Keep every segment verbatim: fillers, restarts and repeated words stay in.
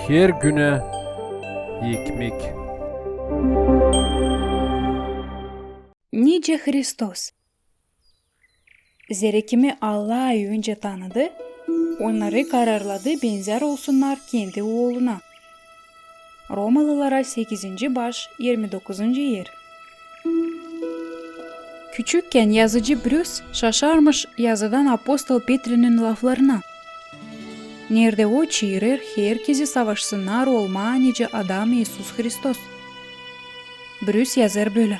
Her günä ekmek. Nicä Hristos. Zerä kimi Allaayı öncä tanıdı, onnarı kararladı benzär olsunnar kendi Ooluna. Romalılara sekizinci baş, irmi dokuzuncu er. Küçükkän yazıcı Brüs şaşarmış yazıdan apostol Petrinin laflarına, neredä o çiirer herkezi savaşsınnar olmaa nicä Adam İisus Hristos. Brüs yazêr bölä: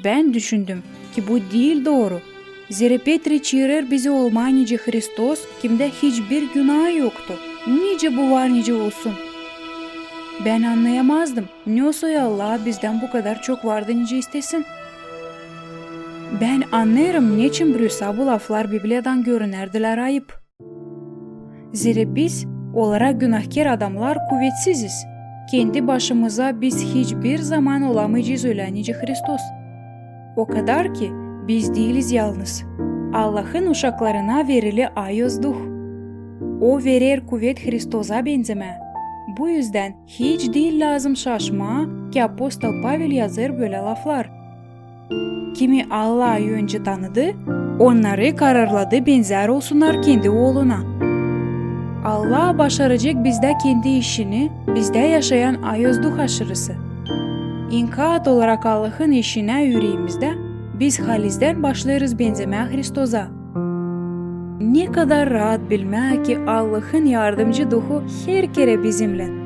Bän düşündüm, ki bu diil dooru. Zerä Petri çiirer bizi olmaa nicä Hristos, kimdä hiçbir günaa yoktu. Nicä bu var nicä olsun? Bän annayamazdım, nesoy Allah bizdän bu kadar çok vardı nicä istesin. Bän annêêrım, neçin Brüsä bu laflar Bibliyadan görünärdilär ayıp. Zerä biz, olarak günahkär adamlar, kuvetsiziz. Kendi başımıza biz hiçbir zaman olamaycez ölä nicä Hristos. O kadar ki, biz diiliz yalnız. Allahın uşaklarına verili Ayoz Duh. O verer kuvet Hristosa benzemää. Bu üzdän hiç diil lääzım şaşmaa, ki apostol Pavel yazêr bölä laflar: Kimi Allaayı öncä tanıdı, onnarı kararladı benzär olsunnar kendi Ooluna. Allah başaracek bizdä kendi işini bizdä yaşayan Ayoz Duh aşırısı. İnkaat olarak Allahın işinä üreemizdä biz halizdän başlêêrız benzemää Hristosa. Ne kadar raat bilmää, ki Allahın yardımcı Duhu her kerä bizimnän.